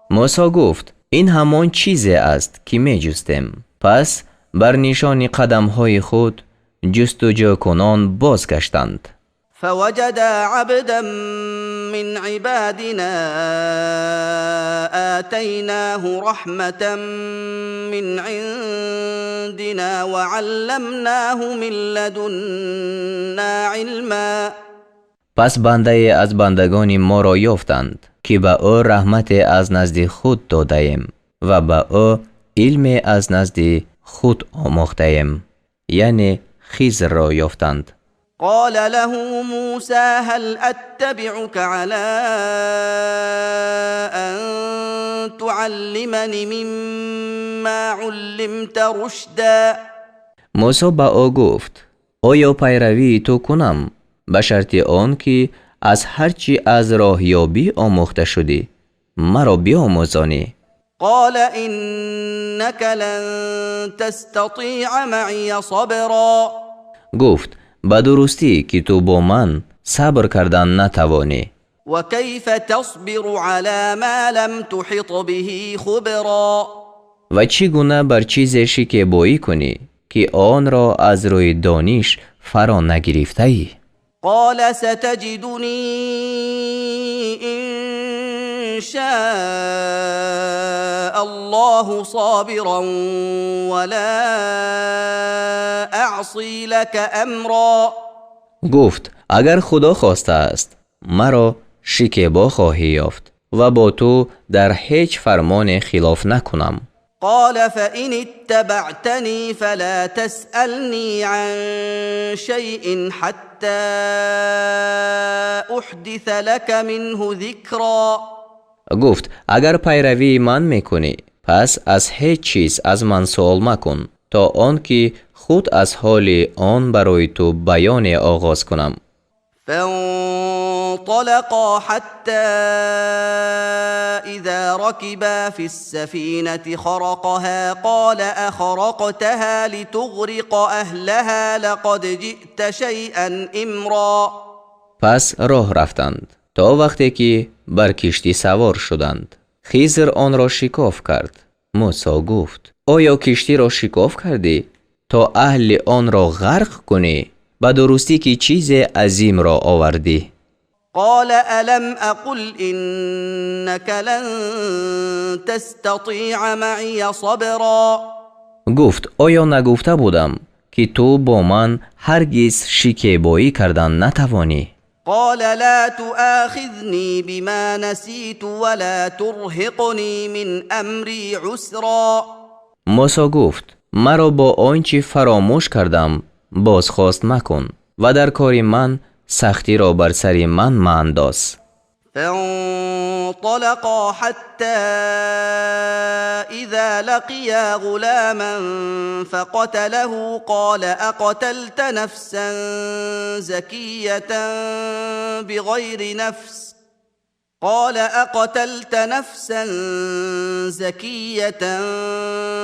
S1: Мӯсо гуфт: ин ҳамон чизе аст, ки меҷустем. Пас бар нишони қадамҳои худ ҷустуҷӯкунон бозгаштанд.
S2: فوجدا عبدا من عبادنا آتيناه رحمة من عندنا وعلمناه من لدنا علما.
S1: Пас бандае аз бандагони моро ёфтанд, ки ба ӯ раҳмате аз назди худ додаем ва ба ӯ илме аз назди худ омӯхтаем, яъне Хизрро ёфтанд.
S2: قال له موسى هل أتبعك على أن تعلمن مما علمت رشدا؟
S1: Мусо ба ӯ гуфт: оё пайравии ту кунам ба шарти он ки аз ҳар чӣ аз роҳёбӣ омӯхта шудӣ, маро биомӯзонӣ?
S2: قال إنك لن تستطيع معي صبرا.
S1: Гуфт: ба дурустӣ, ки ту бо ман сабр кардан натавонӣ.
S2: وكيف تصبر على ما لم تحط به خبرا؟
S1: Ва чӣ гуна бар чизе шикебоӣ кунӣ, ки онро аз рӯи дониш фаро нагирифтаӣ?
S2: قال ستجدني إن شاء الله صابرا ولا أعصي لك أمرا.
S1: Гуфт: агар Худо хостааст, маро шикебо хоҳӣ ёфт ва бо ту дар ҳеҷ фармоне хилоф накунам.
S2: قال فإن اتبعتني فلا تسألني عن شيء حتى أحدث لك منه ذكرا.
S1: Гуфт: агар пайравии ман мекунӣ, пас аз ҳеҷ чиз аз ман суол макун, то он ки худ аз ҳоли он барои ту баёне оғоз кунам.
S2: فانطلقا حتى إذا ركبا في السفينة خرقها، قال أخرقتها لتغرق أهلها لقد جئت شيئا إمرا.
S1: Пас роҳ рафтанд, то вақте ки бар киштӣ савор шуданд. Хизр онро шикоф кард. Мусо гуфт: оё киштиро шикоф кардӣ, то аҳли онро ғарқ кунӣ? Ба дурустӣ, ки чизе азимро овардӣ.
S2: قال ألم أقل إنك لن تستطيع معي صبرا؟
S1: Гуфт: оё нагуфта будам, ки ту бо ман ҳаргиз шикебоӣ кардан натавонӣ?
S2: قال لا تؤاخذني بما نسيت ولا ترهقني من أمري عسرا.
S1: Мусо гуфт: маро бо он чӣ фаромӯш кардам бозхост макун ва дар кори ман сахтиро бар сари ман маандоз.
S2: فانطلقا حتى إذا لقيا غلاما فقتله، قال أقتلت نفسا زكية بغير نفس؟ قال أقتلت نفسا زكية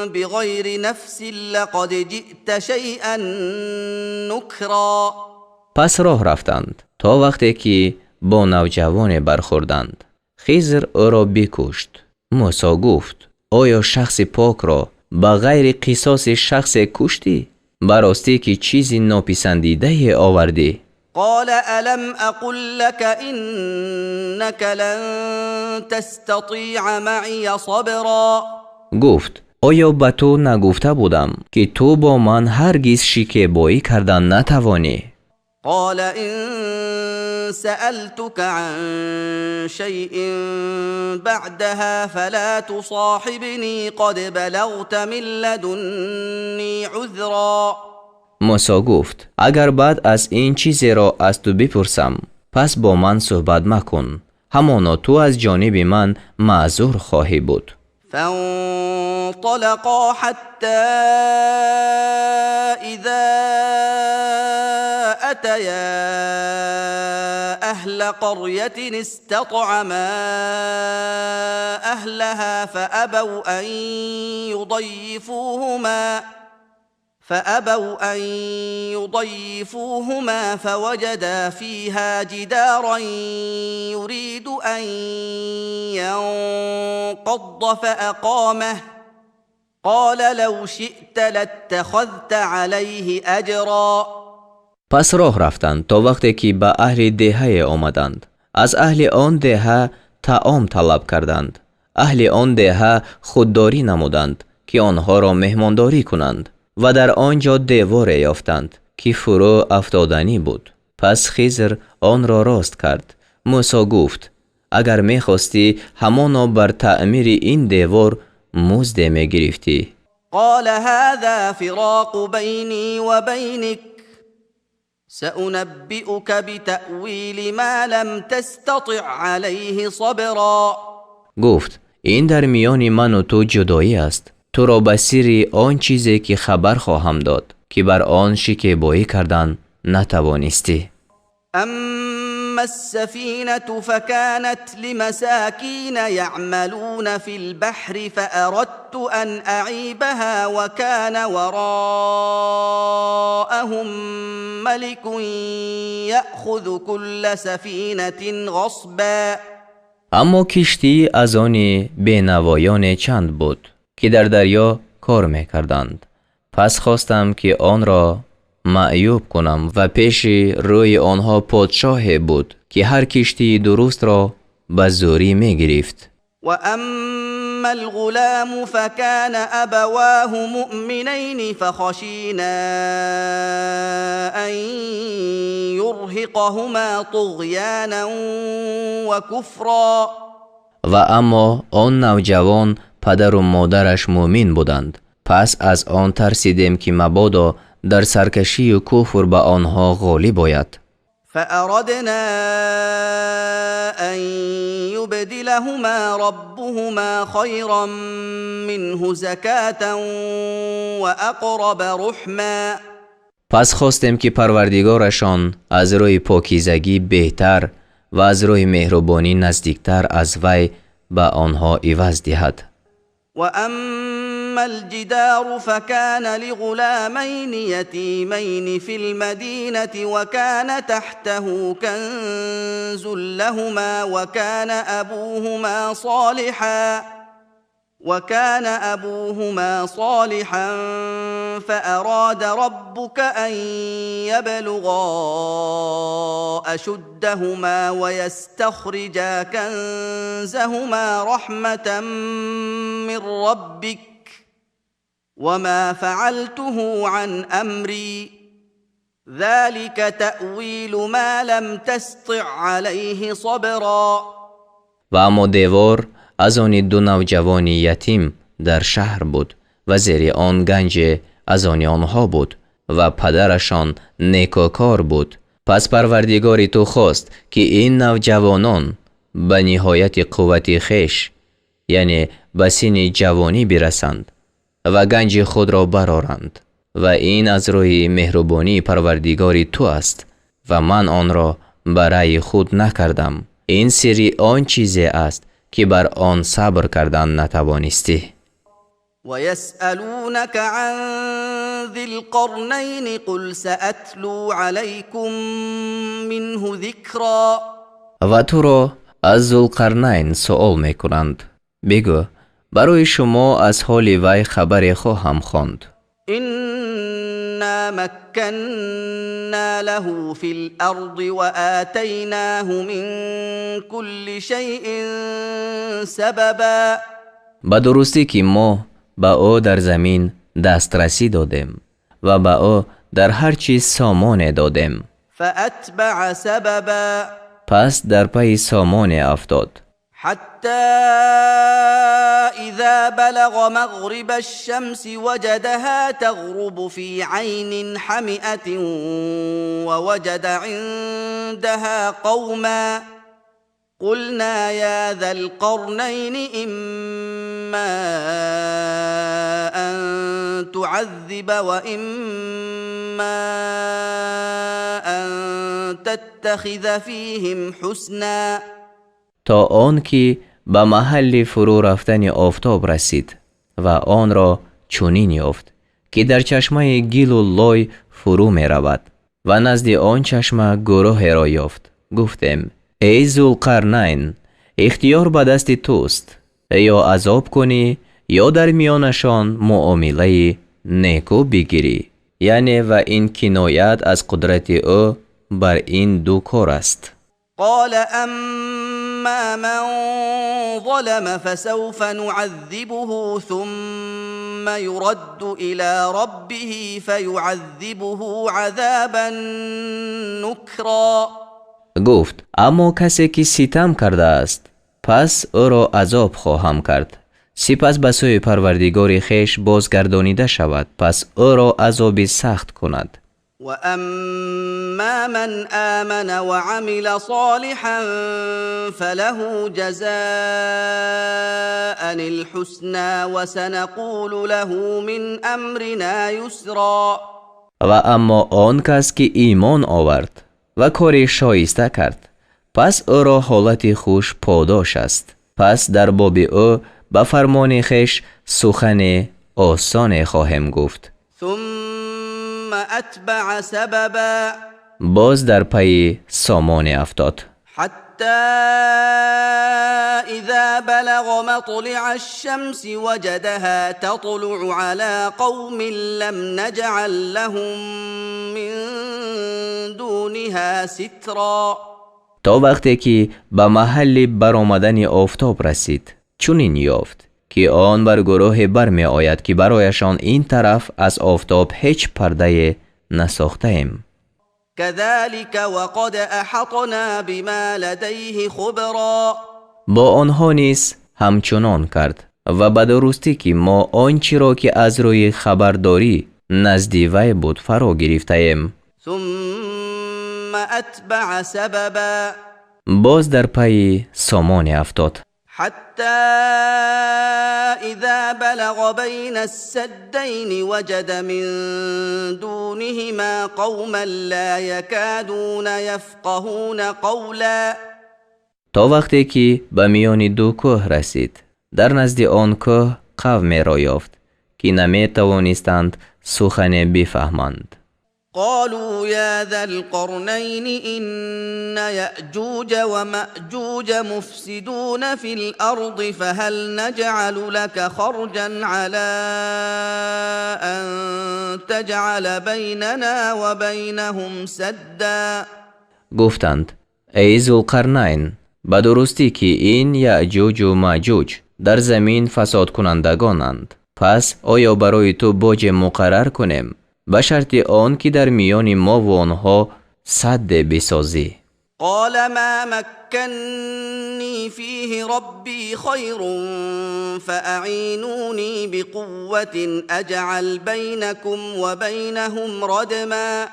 S2: بغير نفس لقد جئت شيئا نكرا.
S1: Пас роҳ рафтанд, то вақте ки бо навҷавоне бархӯрданд. Хизр ӯро бикушт. Мусо гуфт: оё шахси покро ба ғайри қисоси шахсе куштӣ? Ба ростӣ, ки чизи нописандидае овардӣ.
S2: قال ألم أقل لك إنك لن تستطيع معي صبرا؟
S1: Гуфт: оё ба ту нагуфта будам, ки ту бо ман ҳаргиз шикебоӣ кардан натавонӣ?
S2: قال إن سألتك عن شيء بعدها فلا تصاحبني قد بلغت من لدني عذرا.
S1: Мусо гуфт: агар баъд аз ин чизеро аз ту бипурсам, пас бо ман суҳбат макун. Ҳамоно ту аз ҷониби ман маъзур хоҳӣ буд.
S2: فانطلقا حتى إذا أتيا أهل قرية استطعما أهلها فأبوا أن يضيفوهما فوجدا فيها جدارا يريد أن ينقض فأقامه، قال لو شئت لاتخذت عليه أجرا.
S1: Пас роҳ рафтанд, то вақте ки ба аҳли деҳае омаданд. Аз аҳли он деҳа таом талаб карданд. Аҳли он деҳа худдорӣ намуданд, ки онҳоро меҳмондорӣ кунанд, ва дар он ҷо деворе ёфтанд, ки фурӯ афтоданӣ буд. Пас Хизр онро рост кард. Мусо гуфт: агар мехостӣ, ҳамоно бар таъмири ин девор музде мегирифтӣ.
S2: قال هذا فراق بيني وبينك، سأنبئك بتأويل ما لم تستطع عليه صبرا.
S1: Гуфт: ин дар миёни ману ту ҷудоӣ аст. Туро ба сирри он чизе ки хабар хоҳам дод, ки бар он шикебоӣ кардан натавонистӣ.
S2: أما السفينة فكانت لمساكين يعملون في البحر، فأردت أن أعيبها، وكان وراءهم ملك يأخذ كل سفينة غصبا.
S1: Аммо киштӣ аз они бенавоёне чанд буд, ки дар дарё кор мекарданд. Пас хостам, ки онро маъюб кунам, ва пеши рӯи онҳо подшоҳе буд, ки ҳар киштии дурустро ба зӯрӣ мегирифт.
S2: وأما الغلام فكان أبواه مؤمنين، فخشينا أن يرهقهما طغيانا وكفرا.
S1: Ва аммо он навҷавон, падару модараш мӯмин буданд. Пас аз он тарсидем, ки мабодо дар саркашию куфр ба онҳо ғолиб ояд.
S2: فأردنا أن يبدلهما ربهما خيرا منه زكاة وأقرب رحما.
S1: Пас хостем, ки парвардигорашон аз рӯи покизагӣ беҳтар ва аз рӯи меҳрубонӣ наздиктар аз вай ба онҳо иваз диҳад.
S2: وأما الجدار فكان لغلامين يتيمين في المدينة، وكان تحته كنز لهما، وكان أبوهما صالحا، فأراد ربك أن يبلغا أشدهما ويستخرجا كنزهما رحمة من ربك، وما فعلته عن أمري، ذلك تأويل ما لم تسطع عليه صبرا.
S1: Ва аммо девор аз они ду навҷавони ятим дар шаҳр буд ва зери он ганҷе аз они онҳо буд ва падарашон некӯкор буд. Пас парвардигори ту хост, ки ин навҷавонон ба ниҳояти қуввати хеш, яъне ба синни ҷавонӣ бирасанд ва ганҷи худро бароранд, ва ин аз рӯи меҳрубонии парвардигори ту аст, ва ман онро ба раъйи худ накардам. Ин сирри он чизе аст, ки бар он сабр кардан натавонистӣ.
S2: ويسألونك عن ذي القرنين، قل سأتلو عليكم منه ذكرا.
S1: Ва туро аз Зулқарнайн суол мекунанд. Бигӯ: барои шумо аз ҳоли вай хабаре хоҳам хонд.
S2: إنا مكنا له في الأرض وآتيناه من كل شيء سببا.
S1: Ба дурустӣ, ки мо ба ӯ дар замин дастрасӣ додем ва ба ӯ дар ҳар чиз сомоне додем.
S2: فأتبع سببا.
S1: Пас дар пайи сомоне афтод.
S2: حتى إذا بلغ مغرب الشمس وجدها تغرب في عين حمئة، ووجد عندها قوما، قلنا يا ذا القرنين إما أن تعذب وإما أن تتخذ فيهم حسنا.
S1: То он ки ба маҳалли фурӯ рафтани офтоб расид ва онро чунин ёфт, ки дар чашмаи гилу лой фурӯ меравад, ва назди он чашма гурӯҳеро ёфт. Гуфтем: эй Зулқарнайн, ихтиёр ба дасти туст, ё азоб кунӣ, ё дар миёнашон муомилаи некӯ бигирӣ. Яъне ва ин киноят аз қудрати ӯ бар ин ду кор аст.
S2: قال أما من ظلم فسوف نعذبه ثم يرد إلى ربه فيعذبه عذابا نكرا.
S1: Гуфт: аммо касе ки ситам кардааст, пас ӯро азоб хоҳам кард, сипас ба сӯи Парвардигори хеш бозгардонида шавад, пас ӯро азоби сахт кунад.
S2: وأما من آمن وعمل صالحا فله جزاء الحسنى وسنقول له من أمرنا يسرا.
S1: Ва аммо он кас ки имон овард ва кори шоиста кард, пас ӯро ҳолати хуш подош аст, пас дар боби ӯ ба фармони хеш сухане осоне хоҳем гуфт.
S2: ثم أتبع سببا.
S1: Боз дар пайи сомоне афтод.
S2: حتى إذا بلغ مطلع الشمس وجدها تطلع على قوم لم نجعل لهم من دونها سترا.
S1: То вақте ки ба маҳалли баромадани офтоб расид, чунин ёфт, ки он бар гурӯҳе бармеояд, ки барояшон ин тараф аз офтоб ҳеҷ пардае насохтаем.
S2: كذلك وقد أحطنا بما لديه خبرا.
S1: Бо онҳо низ ҳамчунон кард ва ба дурустӣ, ки мо он чиро, ки аз рӯи хабардорӣ назди вай буд, фаро гирифтаем.
S2: ثم أتبع سببا.
S1: Боз дар пайи сомоне афтод.
S2: حتى إذا بلغ بين السدين وجد من دونهما قوما لا يكادون يفقهون قولا.
S1: То вақте ки ба миёни ду кӯҳ расид, дар назди он кӯҳ қавмеро ёфт, ки наметавонистанд сухане бифаҳманд.
S2: قالوا يا ذا القرنين إن يأجوج ومأجوج مفسدون في الأرض فهل نجعل لك خرجا على أن تجعل بيننا وبينهم سدا؟
S1: Гуфтанд: эй Зулқарнайн, ба дурустӣ, ки ин Яъҷуҷу Маъҷуҷ дар замин фасодкунандагонанд, пас оё барои ту боҷе муқаррар кунем ба шарти он ки дар миёни мову онҳо садде бисозӣ?
S2: قال ما مكني فيه ربي خير فأعينوني بقوة أجعل بينكم وبينهم ردما.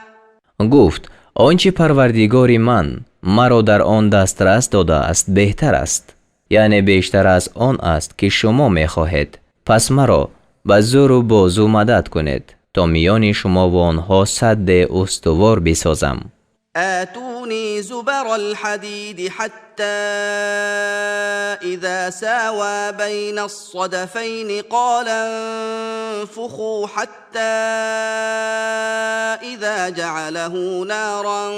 S1: Гуфт: он чи Парвардигори ман маро дар он дастрас додааст, беҳтар аст, яъне бештар аз он аст, ки шумо мехоҳед, пас маро ба зӯру бозу мадад кунед, то миёни шумову онҳо садде устувор бисозам.
S2: آتوني زبر الحديد. حتى إذا ساوى بين الصدفين قال انفخوا، حتى إذا جعله نارا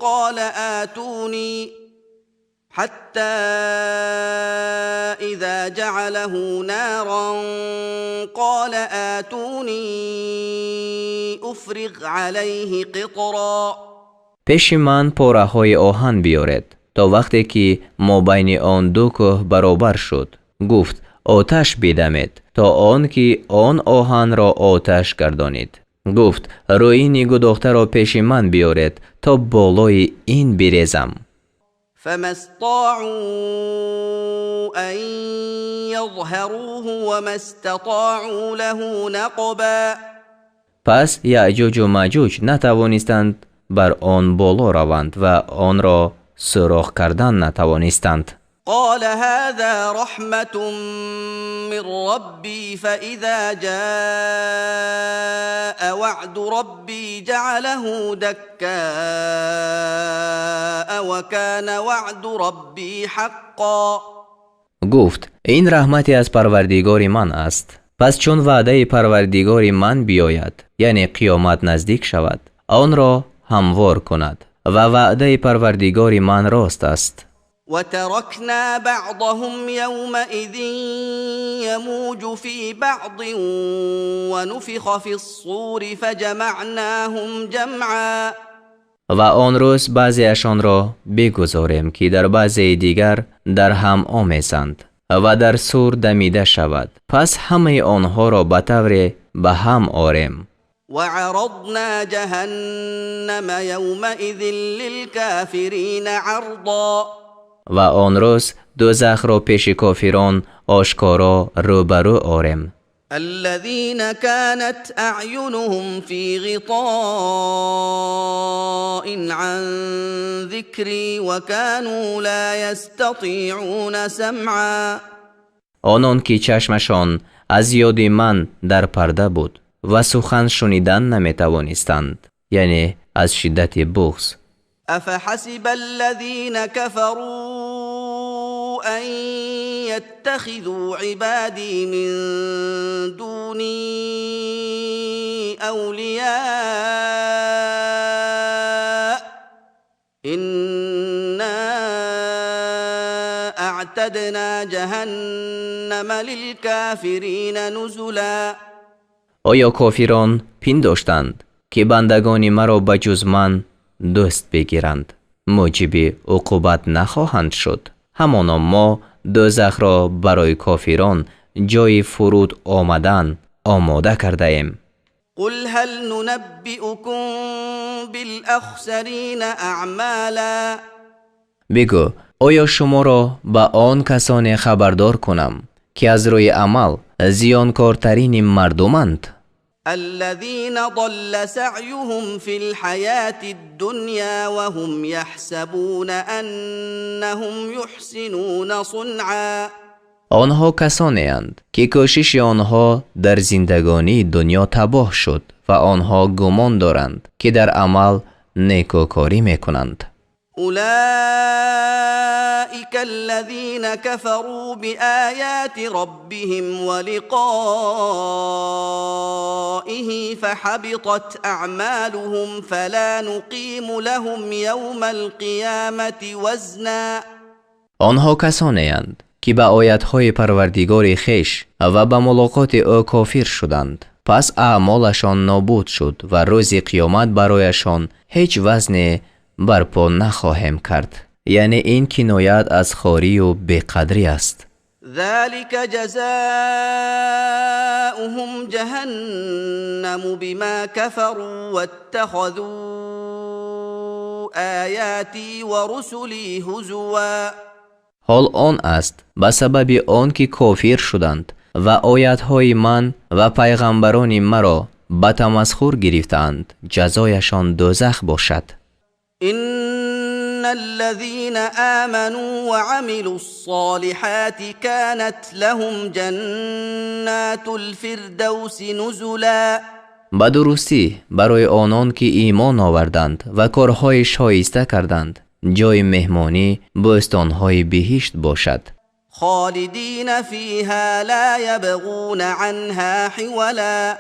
S2: قال آتوني حتى إذا جعله نارا قال آتوني أفرغ عليه قطرا.
S1: Пеши ман пораҳои оҳан биёред. То вақте ки мобайни он ду кӯҳ баробар шуд, гуфт: оташ бидамед, то он ки он оҳанро оташ гардонид. Гуфт: рӯини гудохтаро пеши ман биёред, то болои ин бирезам.
S2: فما استطاعوا أن يظهروه وما استطاعوا له نقبا.
S1: Пас Яъҷуҷу Маъҷуҷ натавонистанд бар он боло раванд ва онро сӯрох кардан натавонистанд.
S2: قال هذا رحمة من ربي، فإذا جاء وعد ربي جعله دكاء وكان وعد ربي حقا.
S1: Гуфт: ин раҳмате аз Парвардигори ман аст, пас чун ваъдаи Парвардигори ман биёяд, яъне қиёмат наздик шавад, онро ҳамвор кунад, ва ваъдаи Парвардигори ман рост аст.
S2: وتركنا بعضهم يومئذ يموج في بعض ونفخ في الصور فجمعناهم جمعا.
S1: Ва он рӯз баъзеашонро бигузорем, ки дар баъзеи дигар дар ҳам омезанд ва дар сур дамида шавад, пас ҳамаи онҳоро ба тавре ба ҳам орем.
S2: وعرضنا جهنم يومئذ للكافرين عرضا.
S1: Ва он рӯз дӯзахро пеши кофирон ошкоро рӯбарӯ орем.
S2: الذين كانت أعينهم في غطاء عن ذكري وكانوا لا يستطيعون سمعا.
S1: Онон ки чашмашон аз ёди ман дар парда буд ва сухан шунидан наметавонистанд, яъне аз шиддати буғз.
S2: أفحسب الذين كفروا أن يتخذوا عبادي من دوني أولياء إنا أعتدنا جهنم للكافرين نزلا.
S1: Оё кофирон пиндоштанд, ки бандагони маро ба ҷуз ман дӯст бигиранд, мӯҷиби уқубат нахоҳанд шуд? Ҳамоно мо дӯзахро барои кофирон ҷойи фуруд омадан омода кардаем.
S2: قل هل ننبئكم بالأخسرين أعمالا؟
S1: Бигӯ: оё шуморо ба он касоне хабардор кунам, ки аз рӯи амал зиёнкортарини мардуманд?
S2: الذين ضل سعيهم في الحياة الدنيا وهم يحسبون أنهم يحسنون صنعا.
S1: Онҳо касонеанд, ки кӯшиши онҳо дар зиндагонии дунё табоҳ шуд ва онҳо гумон доранд, ки дар амал некӯкорӣ мекунанд.
S2: أولئك الذين كفروا بآيات ربهم ولقائه فحبطت أعمالهم فلا نقيم لهم يوم القيامة وزنا.
S1: Онҳо касонеанд, ки ба оятҳои Парвардигори хеш ва ба мулоқоти ӯ кофир шуданд, пас аъмолашон нобуд шуд ва рӯзи қиёмат барояшон ҳеҷ вазне барпо нахоҳем кард. Яъне ин киноят аз хорию беқадрӣ аст.
S2: ذلك جزاؤهم جهنم بما كفروا واتخذوا آياتي ورسلي هزوا.
S1: Ҳол он аст, ба сабаби он ки кофир шуданд ва оятҳои ман ва пайғамбарони маро ба тамасхур гирифтаанд, ҷазояшон дӯзах бошад.
S2: إن الذين آمنوا وعملوا الصالحات كانت لهم جنات الفردوس نزلا.
S1: Ба дурустӣ, барои онон ки имон оварданд ва корҳои шоиста карданд, ҷои меҳмонӣ бӯстонҳои биҳишт бошад.
S2: خالدين فيها لا يبغون عنها حولا.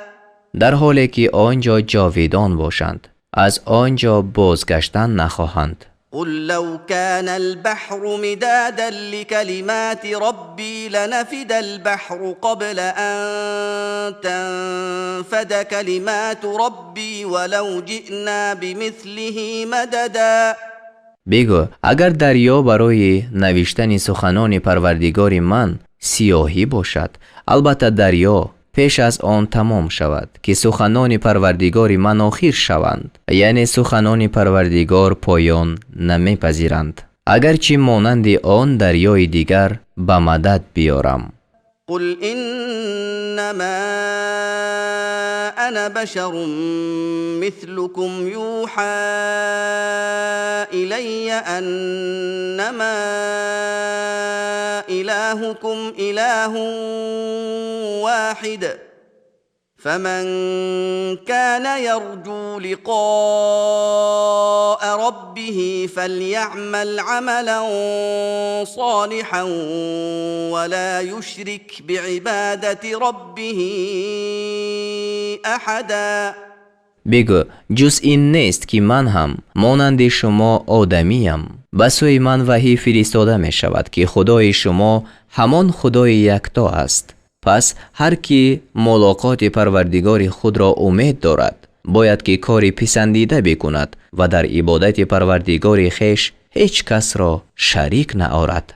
S1: Дар ҳоле ки он ҷо ҷовидон бошанд, аз он ҷо бозгаштан нахоҳанд.
S2: قل لو كان البحر مدادا لكلمات ربي لنفد البحر قبل أن تنفد كلمات ربي ولو جئنا بمثله مددا.
S1: Бигӯ: агар дарё барои навиштани суханони Парвардигори ман сиёҳӣ бошад, албатта дарё пеш аз он тамом шавад, ки суханони Парвардигори ман охир шаванд. Яъне суханони Парвардигор поён намепазиранд, агарчи монанди он дарёи дигар ба мадад биёрам.
S2: قل إنما أنا بشر مثلكم يوحى إلي أنما إلهكم إله واحد، فمن كان يرجو لقاء ربه فليعمل عملا صالحا ولا يشرك بعبادة ربه أحدا.
S1: Бигӯ: ҷуз ин нест, ки ман ҳам монанди шумо одамиям. Ба сӯи ман ваҳй фиристода мешавад, ки Худои шумо ҳамон Худои якто аст. Пас ҳар ки мулоқоти Парвардигори худро умед дорад, бояд ки кори писандида бикунад ва дар ибодати Парвардигори хеш ҳеҷ касро шарик наорад.